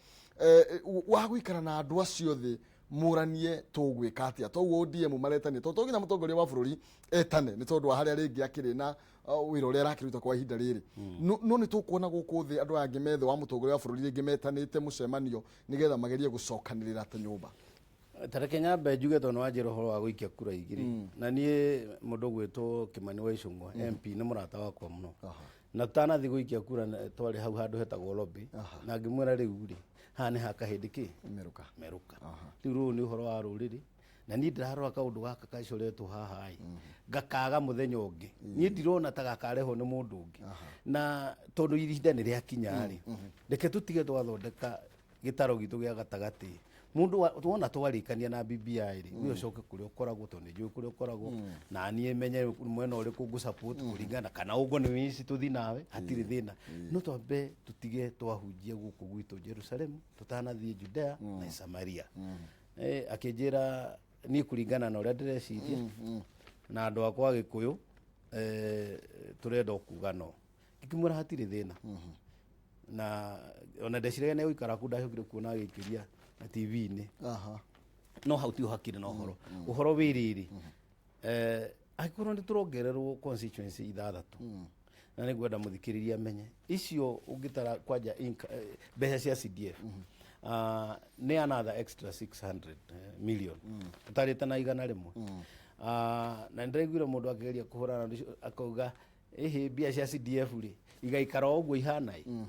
wa gũikara na andũ acio thĩ mũranie tũgwĩka atĩa, toguo ODM maretania, tondũ to nginya mũtongoria wa bũrũri etane nĩ tondũ wa harĩa rĩngĩ akĩrĩ na wĩra ũrĩa arakĩruta kwa ihinda rĩrĩ. No nĩ tũkuona gũkũ thĩ andũ aya angĩ methe wa mũtongoria wa bũrũri rĩngĩ metanĩte mũcemanio nĩgetha magerie gũcokanĩrĩra ta nyũmba. Tareke nyambe njuge, tondũ nĩwanjĩra ũhoro wa gũikia kura igĩrĩ, na niĩ mũndũ ũgwĩtwo Kimani wa Ichung'wa MP nĩ mũrata wakwa mũno, na tũtanathiĩ gũikia kura twarĩ hau handũ hetagwo lobby, na ngĩmwĩra rĩu rĩ, haha nĩ ha kahĩndĩ kĩ merũka. Merũka. Rĩu rũrũ nĩ ũhoro wa rũrĩrĩ, na niĩ ndĩrarora kaũndũ gaka gacoretwo haha ĩ, gakaga mũthenya ũngĩ, niĩ ndirona ta gakarehwo nĩ mũndũ ũngĩ, na tondũ ihinda nĩ rĩakinya rĩ, reke tũtige twathondeka gĩtaro gitũ gĩa gatagatĩ. Mũndũ wona twarĩkania na BBI rĩ, we ũcoke kũrĩa ũkoragwo, tondũ nĩ njũĩ kũrĩa ũkoragwo, na niĩ menye mwena ũrĩkũ ngũ-support kũringana kana ũguo nĩ ici tũthi nawe, hatirĩ thĩna. No twambe tũtige twahunjia gũkũ gwitũ Jerusalem tũtanathiĩ Judea na Samaria. Akĩnjĩra niĩ kũringana na ũrĩa ndĩreciria na andũ akwa a Gĩkũyũ, tũrenda o kuga no. Ngĩkĩmwĩra hatirĩ thĩna, na ona ndeciragia nĩ gũikara kũu, ndacokire kuona agĩikĩria na TV-inĩ. No hau tiho hakĩrĩ na ũhoro. Ũhoro wĩ rĩrĩ, angĩkorwo nĩ tũrongererwo constituency ithathatũ, na nĩ ngwenda mũthikĩrĩria amenye icio ũngĩtara kwanja mbeca cia CDF, nĩ another extra 600 million ũtarĩte na 100. Na nĩndĩraiguire mũndũ akĩgeria kũhũrana na ũndũ ũcio, akauga ĩhĩ mbia cia CDF rĩ igaikara o ũguo ihana ĩ,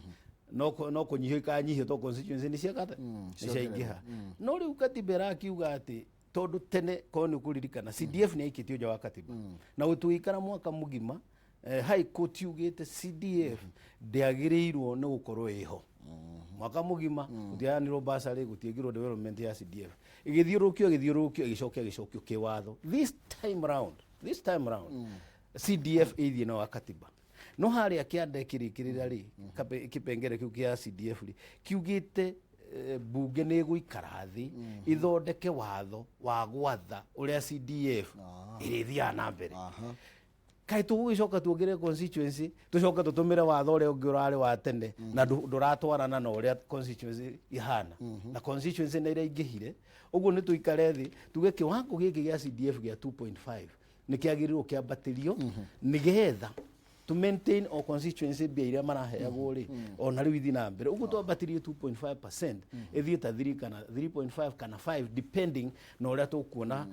no kũnyihio ikanyihio to constituency nĩ ciakata nĩ ciaingĩha. No rĩu katiba ĩrakiuga atĩ tondũ tene korwo nĩ ũkũririkana CDF nĩ yaikĩtio nja wa katiba, na gũtũikara mwaka mũgima, High Court yugĩte CDF ndĩagĩrĩirwo nĩ gũkorwo ĩho mwaka mũgima, gũtiaheanirwo bursary, gũtiĩkirwo development ya CDF, ĩgĩthiũrũrũkio ĩgĩthiũrũrũkio ĩgĩcoka ĩgĩcokio kĩwatho. This time round CDF ĩthiĩ na wa katiba, no harĩa kĩanda kĩrĩkĩrĩra rĩ, kĩpengere kĩu kĩa CDF rĩ kiugĩte Mbunge nĩ ĩgũikara thĩ ithondeke watho wa gwatha ũrĩa CDF ĩrĩthiaga na mbere. Kaĩ tũgũgĩcoka tuongerere constituency, tũcoke tũtũmĩre watho ũrĩa ũngĩ ũrarĩ wa tene na ndũratwarana na ũrĩa constituency ihana na constituency na iraingĩhire ũguo? Nĩ tũikare thĩ tuge kĩwango gĩkĩ gĩa CDF gĩa 2.5 nĩ kĩagĩrĩirwo kĩambatĩrio, nĩgetha to maintain o constituency mbia iria maraheagwo rĩ, ona rĩu ithi na mbere ũguo. Twambatĩrie 2.5% ĩthiĩ ta 3 kana 3.5 kana 5, depending na ũrĩa tũkuona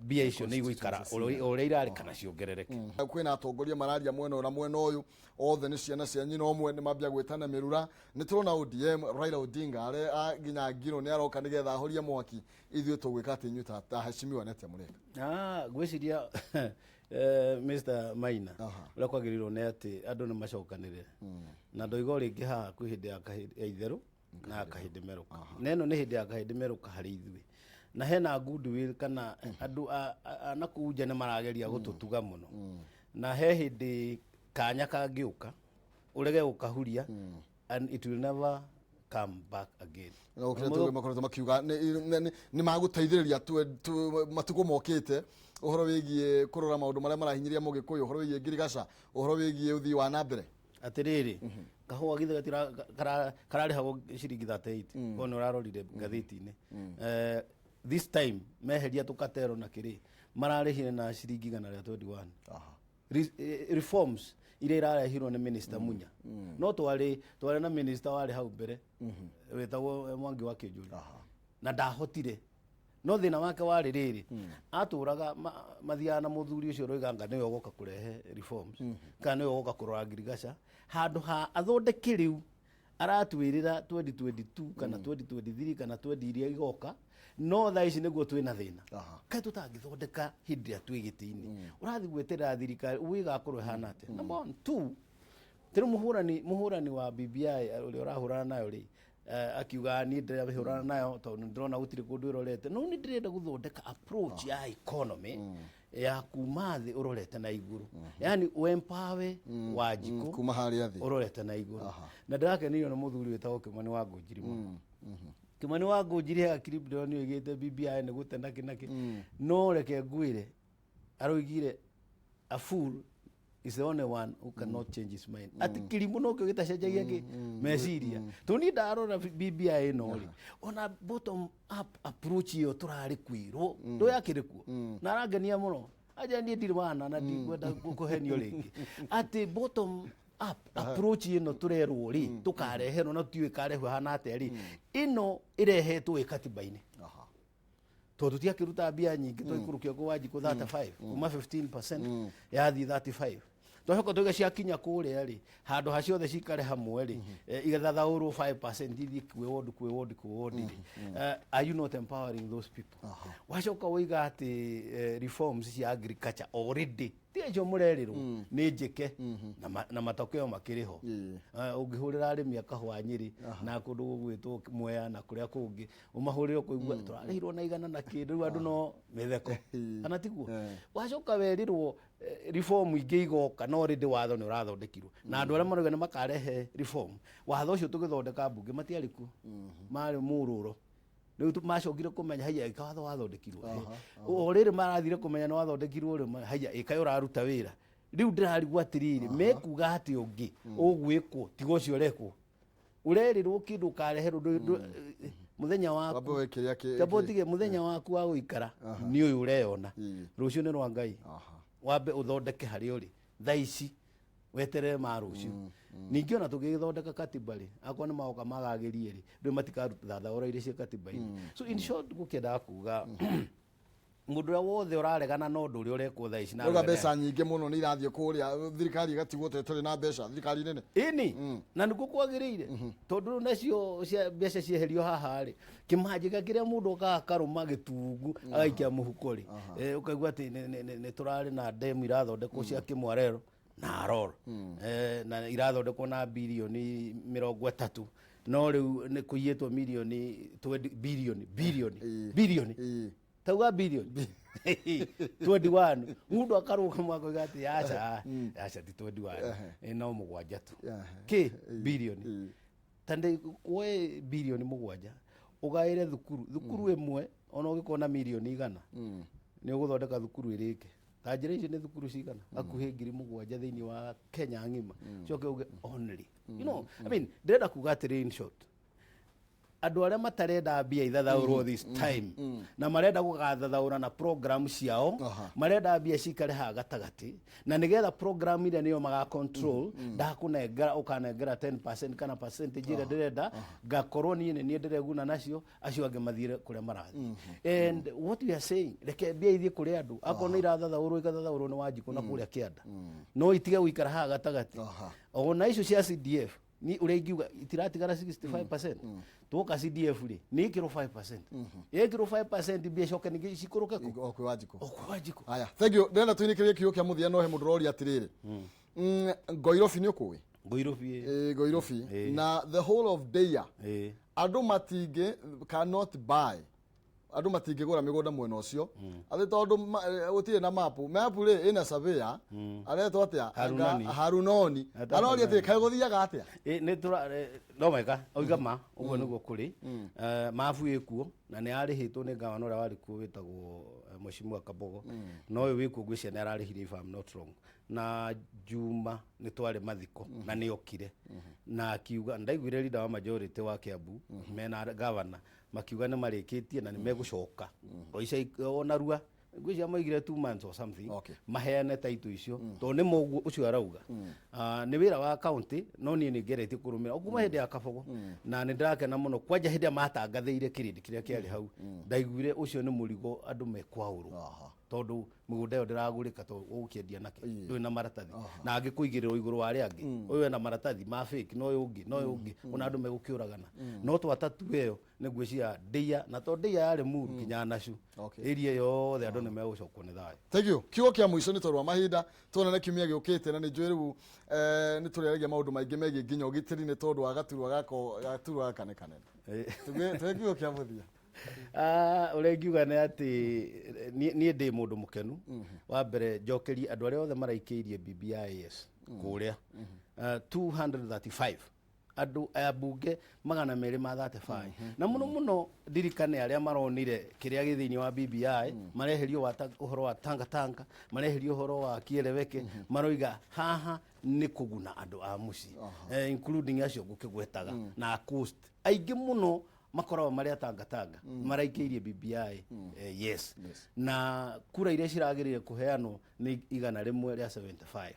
mbia icio nĩ igũikara ũrĩa irarĩ kana ciongerereke. Kwĩna atongoria mararia mwena ũyũ na mwena ũyũ, othe nĩ ciana cia nyina ũmwe, nĩ mambia gwĩtana mĩrura. Nĩ tũrona ODM, Raila Odinga arĩ nginya ngiro nĩ aroka nĩgetha ahorie mwaki. Ithuĩ tũgwĩka atĩ inyuĩ ta aheshimiwa nĩ atĩa mũreka? Ngwĩciria Mr. Maina, ũrĩa kwagĩrĩirwo nĩ atĩ andũ nĩ macokanĩrĩre na ndoiga o rĩngĩ haha kwĩ hĩndĩ ya itherũ na ya kahĩndĩ merũka, na ĩno nĩ hĩndĩ ya kahĩndĩ merũka harĩ ithuĩ, na hena goodwill kana andũ a nakũu nja nĩ marageria gũtũtuga mũno, na he hĩndĩ kanya kangĩũka ũrege gũkahuria and it will never come back again. Na gũkĩra tuge makoretwo makiuga nĩ magũteithĩrĩria matukũ mokĩte ũhoro wĩgiĩ kũrora maũndũ marĩa marahinyĩrĩria mũgĩkũyũ, ũhoro wĩgiĩ ngirigaca, ũhoro wĩgiĩ ũthii wa na mbere. Atiriri, kahũa githe gatira kararĩhagwo ciringi 38 ko nĩ ũrarorire ngathĩti-inĩ. This time meheria tũkatero na kĩrĩ mararĩhire na ciringi 121. Reforms iria irarehirwo nĩ Minister Munya, no twarĩ na minister warĩ hau mbere wĩtagwo Mwangi wa Kĩnjũri na ndahotire, no thĩna wake warĩ rĩrĩ, atũraga mathiaga na mũthuri ũcio roiganga nĩwe ũgoka kũrehe reforms kana nĩwe ũgoka kũrora ngirigaca, handũ ha athondeke rĩu aratwĩrĩra 2022 kana 2023 kana 20 iria igoka. No thaa ici nĩguo twĩna thĩna. Kaĩ tũtangĩthondeka hĩndĩ ĩrĩa twĩ gĩtĩ-inĩ, ũrathiĩ gweterera thirikari ũguo ĩgakorwo ĩhana atĩa? Number one. Two, tĩrĩ mũhũrani wa BBI ũrĩa ũrahũrana nayo rĩ, akiuga niĩ ndĩrahũrana nayo tondũ nĩ ndĩrona gũtirĩ kũndũ ĩrorete, no nĩ ndĩrenda gũthondeka approach ya economy ya kuma thĩ ũrorete na igũrũ, yani ũempower Wanjikũ kuma harĩa thĩ ũrorete na igũrũ. Na ndĩrakenirio nĩ mũthuri wĩtagwo Kĩmani wa Ngũnjiri mũno. Kĩmani wa Ngũnjiri he clip ndĩronio oigĩte BBI nĩ gũte nakĩ nakĩ, no reke ngwĩre, aroigire a fool is the only one who cannot change his mind, ati kĩrimũ nokĩo gĩtacenjagia kĩ meciria. Tondũ niĩ ndarora BBI ĩno rĩ, ona bottom up approach ĩyo tũrarĩ kwĩrwo ndũyakĩrĩ kuo, na arangenia mũno. Anja niĩ ndirĩ wana na ndikwenda kũhenio rĩngĩ atĩ bottom up approach ĩno tũrerwo rĩ, tũkareherwo na tiũĩ ĩkarehwo hana atĩa rĩ, ĩno ĩrehetwo ĩ katiba-inĩ, tondũ tũtiakĩruta mbia nyingĩ, twaikũrũkia kũ Wanjikũ 35 kuma 15% yathiĩ 35. Twacoka tuge ciakinya kũrĩa rĩ, handũ ha ciothe cikare hamwe rĩ, igathathaũrwo 5% ithiĩ kwĩ ward, kwĩ ward, kwĩ ward rĩ. Are you not empowering those people? Wacoka woiga atĩ reforms cia agriculture already ti icio mũrerirwo nĩ njĩke na matokeo makĩrĩ ho. Ũngĩhũrĩra arĩmi a kahũa Nyĩrĩ na kũndũ gũgwĩtwo Mwea na kũrĩa kũngĩ, ũmahũrĩre ũkũigua tũrarĩhirwo na igana na kĩndũ, rĩu andũ no mĩtheko, kana tiguo? Wacoka werirwo reform ingĩ igoka, no already watho nĩ ũrathondekirwo na andũ arĩa marauga nĩ makarehe reform. Watho ũcio tũgĩthondeka mbunge matiarĩ kuo, marĩ mũrũro. Rĩu macokire kũmenya haiya ĩka watho wathondekirwo o rĩrĩ, marathire kũmenya nĩ wathondekirwo rĩ, haiya ĩka ũraruta wĩra. Rĩu ndĩrarigwo atĩrĩrĩ, mekuga atĩ ũngĩ ũgwĩkwo tiga ũcio ũrekwo, ũrerirwo kĩndũ ũkareherwo mũthenya waku. Wambe wĩkĩre Tamba ũtige mũthenya waku wa gũikara nĩ ũyũ ũreyona, rũciũ nĩ rwa Ngai. Wambe ũthondeke harĩa ũrĩ thaa ici, weterere ma rũciũ. Ningĩ ona tũngĩgĩthondeka katiba rĩ, akorwo nĩ magoka magagĩrie rĩ, rĩu matikaruthathaũra iria cia katiba-inĩ. So in short, gũkĩendaga kuga mũndũ ũrĩa wothe ũraregana na ũndũ ũrĩa ũrekwo thaa ici na Rauga mbeca nyingĩ mũno nĩ irathiĩ kũrĩa, thirikari ĩgatigwo ta ĩtarĩ na mbeca, thirikari nene. Ĩni na nĩkuo kwagĩrĩire, tondũ rĩu nacio cia mbeca cieherio haha rĩ, kĩmanjĩka kĩrĩa mũndũ okaga akarũma gĩtungu agaikia mũhuko rĩ, ũkaigua atĩ nĩ tũrarĩ na ndemu irathondekwo cia Kĩmwarero na Aror, na irathondekwo na birioni 30, no rĩu nĩ kũiyĩtwo mirioni 20 birioni birioni birioni tauga birioni 21. Mundu akarũgama akoiga atĩ aca aca, ti 21, no mũgwanja tu kĩ birioni. Ta ndĩ woe 7 birioni ũgaĩre thukuru, thukuru ĩmwe, ona ũngĩkorwo na 100 mirioni nĩ ũgũthondeka thukuru ĩrĩke. Ta njĩra icio nĩ thukuru cigana? Hakuhĩ 7,000 thĩinĩ wa Kenya ng'ima. Coke uge only, I mean, ndĩrenda kuga atĩrĩ, in short, andũ arĩa matarenda mbia ithathaũrwo this time na marenda gũgathathaũra na program ciao, marenda mbia cikare haha gatagatĩ na nĩgetha program iria nĩyo maga control. Ndakũnengera, ũkanengera 10% kana percentage ĩrĩa ndĩrenda, ngakorwo niĩ nĩ niĩ ndĩreguna nacio, acio angĩ mathiĩre kũrĩa marathiĩ. And what we are saying, reke mbia ithiĩ kũrĩ andũ. Akorwo nĩ irathathaũrwo, igathathaũrwo nĩ Wanjikũ na kũrĩa kĩanda, no itige gũikara haha gatagatĩ. Ona icio cia CDF, ni ũrĩa ingiuga itiratigara 65%. Twoka CDF rĩ, nĩ ĩkĩrwo 5%, ĩkĩrwo 5%, mbia icoke ningĩ cikũrũke kũ? O kwĩ Wanjikũ. O kwĩ Wanjikũ. Haya, thank you. Ndĩrenda tũinĩkĩrie kiugo kĩa mũthia, no he mũndũ ũroria atĩrĩrĩ, Ngoirobi nĩ ũkũĩ? Ngoirobi. Ĩ, Ngoirobi na the whole of Deia, andũ matingĩ, cannot buy, andũ matingĩgũra mĩgũnda mwena ũcio atĩ tondũ gũtirĩ na mapu. Mapu rĩ, ĩna surveyor aretwo atĩa? Harunani. Harunoni. Etwo Aroria atĩ Harunani. kaĩ gũthiaga atĩa? Ĩ, nĩ tũra no wega oiga ma ũguo nĩguo kũrĩ. Mabu ĩkuo na nĩ yarĩhĩtwo nĩ gavana ũrĩa warĩ kuo wĩtagwo Mheshimiwa Kabogo, no ũyũ wĩkuo ngwĩciria nĩ ararĩhire, if I'm not wrong. Na Juma nĩ twarĩ mathiko na nĩ okire na akiuga, ndaiguire leader wa majority wa Kiambu mena gavana makiuga nĩ marĩkĩtie na nĩ megũcoka o ica o narua. Ngwĩciria maigire 2 months or something maheane taito icio, tondũ nĩ mũguo ũcio arauga. Ah, nĩ wĩra wa county, no niĩ nĩ ngeretie kũrũmĩrĩra o kuma hĩndĩ ya Kabogo na nĩ ndĩrakena mũno. Kwanja hĩndĩ ĩrĩa matangathĩire kĩrĩndĩ kĩrĩa kĩarĩ hau, ndaiguire ũcio nĩ mũrigo andũ mekwaũrwo, tondũ mĩgũnda ĩyo ndĩragũrĩka, tondũ ũgũkĩendia nakĩ ndũrĩ na maratathi, na angĩ kũigĩrĩrwo igũrũ wa arĩa angĩ, ũyũ ena maratathi ma fake na ũyũ ũngĩ na ũyũ ũngĩ, ona andũ megũkĩũragana. No twatatu ĩyo nĩ ngwĩciria ndĩia, na tondũ ndĩia yarĩ muru kinya nacu area yothe, andũ nĩ megũcokwo nĩ thayũ. Thank you. Kiugo kĩa mũico nĩ tondũ wa mahinda, tuonane kiumia gĩũkĩte, na nĩ njũĩ rĩu nĩ tũrĩaragia maũndũ maingĩ megiĩ nginya ũgitĩri nĩ tondũ wa gaturwa gako, gaturwa gaka nĩ kanene. Tuge kiugo kĩa mũthia. Ah, ũrĩa ingiuga nĩ atĩ niĩ ndĩ mũndũ mũkenu. Wa mbere, njokerie andũ arĩa othe maraikĩirie BBI yes kũrĩa. 235 andũ aya mbunge 235, na mũno mũno ndirikane arĩa maronire kĩrĩa gĩ thĩinĩ wa BBI, mareherio wa ũhoro wa tanga tanga, mareherio ũhoro wa kieleweke, maroiga haha nĩ kũguna andũ a mũciĩ, including acio ngũkĩgwetaga na coast aingĩ mũno makoragwo marĩ atangatanga maraikĩirie BBI yes. Na kura iria ciragĩrĩire kũheanwo nĩ 175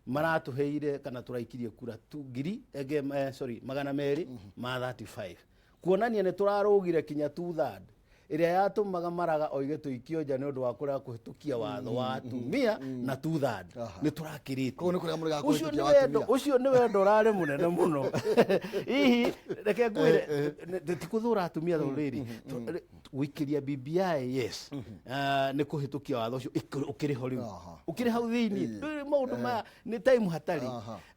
maratũheire, kana tũraikirie kura tu ngiri enge, sorry, 235, kuonania nĩ tũrarũgire kinya two third ĩrĩa yatũmaga Maraga oige tũikio nja nĩ ũndũ wa kũrega kũhĩtũkia watho wa atumia na two third nĩ tũrakĩrĩtie. Koguo nĩ kũrega mũregaga Ũcio kũhĩtũkia nĩ wa wendo atumia. Ũcio nĩ wendo ũrarĩ mũnene mũno. Hihi reke ngwĩre, ti kũthũra atumia, tondũ rĩrĩ gũikĩria BBI yes, ah, nĩ kũhĩtũkia watho ũcio ũkĩrĩ ho rĩu, ũkĩrĩ hau thĩinĩ. Rĩu maũndũ maya nĩ time hatarĩ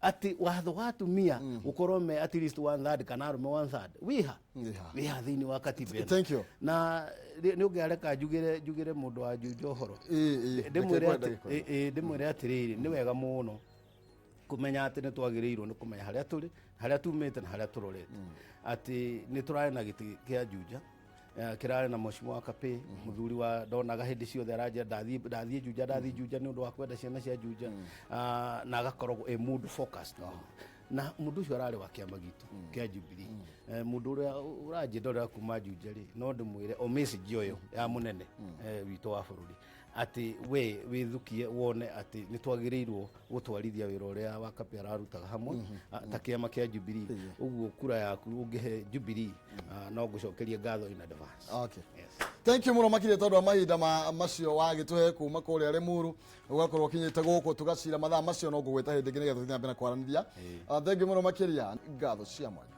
atĩ watho wa atumia gũkorwo me at least one third kana arũme one third wiha Wĩha. Wĩha thĩinĩ wa katiba ĩno. Thank you. Na nĩ ũngĩareka njugĩre mũndũ wa Juja ũhoro. Ĩ, Ndĩmwĩre reke atĩ ngwenda gĩkũyũ. Ndĩmwĩre atĩrĩrĩ, nĩ wega mũno kũmenya atĩ nĩ twagĩrĩirwo nĩ kũmenya harĩa tũrĩ, harĩa tumĩte na harĩa tũrorete, atĩ nĩ tũrarĩ na gĩtĩ kĩa Juja, kĩrarĩ na Mheshimiwa Kapĩ, mũthuri wa ndonaga hĩndĩ ciothe aranjĩra ndathiĩ Juja, ndathiĩ Juja nĩ ũndũ wa kwenda ciana cia Juja. Ah, na agakoragwo ĩ mũndũ focused, na mũndũ ũcio ararĩ wa kĩama gitũ kĩa Jubilee. Mũndũ ũrĩa ũranjĩndorera kuma Juja rĩ, no ndĩmwĩre o message ũyũ ya mũnene witũ wa bũrũri, atĩ we wĩthukie wone atĩ nĩ twagĩrĩirwo gũtwarithia wĩra ũrĩa wa Kapĩ ararutaga hamwe ta kĩama kĩa Jubilee. Ũguo kura yaku ũngĩhe Jubilee, no ngũcokerie ngatho in advance. Yes. Thank you mũno makĩria tondũ wa mahinda ma macio wagĩtũhe kuma kũrĩa Limuru ũgakorwo ũkinyĩte gũkũ tũgacira mathaa macio, no ngũgwĩta hĩndĩ ĩngĩ nĩgetha tũthiĩ na mbere na kwaranĩria. Ah, thank you mũno makĩria, ngatho cia mwanya.